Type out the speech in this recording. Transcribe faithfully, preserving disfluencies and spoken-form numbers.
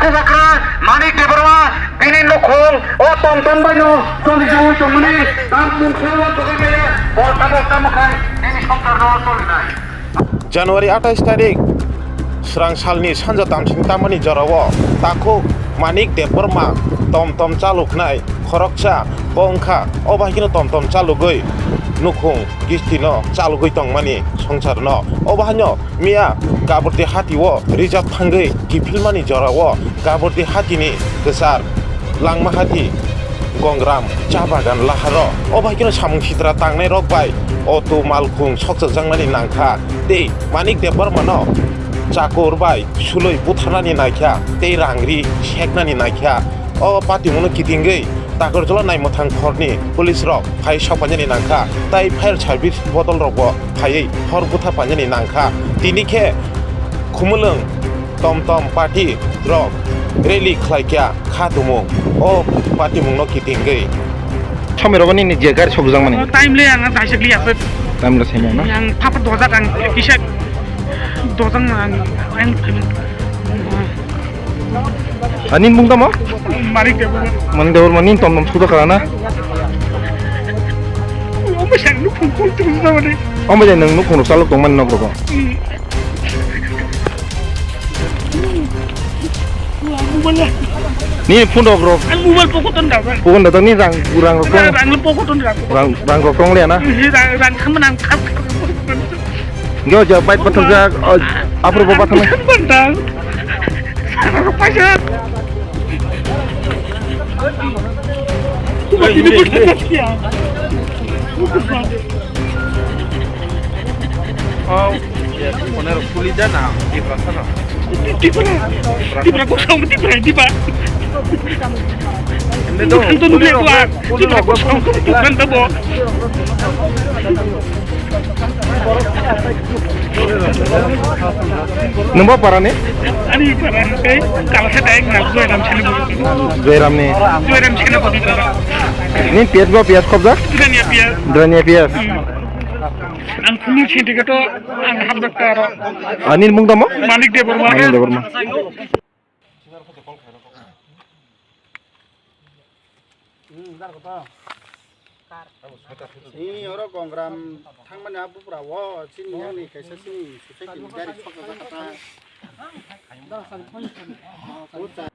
Chakra Manik Debbarma bini nukhung o tom tom bai no choli jaui tongmani, tamni mung se o jogai maya, o tabok tamo khai bini songsar no solinai. January atais tarik, srang salni sanja tamsing tamani jorao takhuk Manik Debbarma tom tom chaluknai khoroksa bo wngkha, o bahai kheno tom tom chalugwi nukhung kistino chalugwi tongmani songsarno. O bahaino miya Kabordi hatio rijak thangwi kiphilmani jorao Kabordi hatini kwchar Langmahati Gongram cha bagan laharo. O bahai kheno samung sitra tangnai rok bai auto malkhung sokchakjaknani nangkha tei Manik Debbarmano chakur bai suloi butharnani naikha tei rangri seknani naikha. O patimungno kitingwi Takarjala Naimwthang khorni police rok phai sokpainani nangkha tei fire service bodol rokbo phaiwi hor butha painani nangkha. Tini khe Khumulwng tom tom party rok rally khlaikha kha tumung, o patimungno kitingwi. Somai rogo nini je gari sokjakmani? O, time le ang daisek li aswk. Time le saiman na? Ang papa dojak ang kisa dojak ang ang. Ani mung tamo? Manik Debbarma. Manik Debbarma ni tom tom suda kara na? Omo sang nuk phung kol tu na mane. Omo je nang nuk phung salok tong man nok rogo. Hmm. Ni phone rok rok. Ang mobile pocket on da. Pocket on da ni rang rang rok. Rang rang pocket on da. Rang rang rok tong le na. Rang rang khaman ang khap khap. Yo jo bike pathar jak. Apro bo pathar. Bantang. Paisa. Oh, ya, phone rok khuli da na, Tiprasa no. Tipra, Tipra kok sama Tipra, Tipra. Ende do, Tipra to nukle ko, Tipra kok sama Tipra to bo. Nungbo para ni? Ani para ni, eh, kala sa dai na, Joyram sini bo. Joyram ni. Joyram sini bo. Ni P S bo, P S khobjak? Dania P S. Dania P S. Hmm. Ang kunu sini to ang habdak taro. Ani mung tamo? Manik Debbarma. Manik Debbarma. Chini oro Gongram thangmani a bupra o chini yakni kaisa chini society ni gari sokjak kha ta.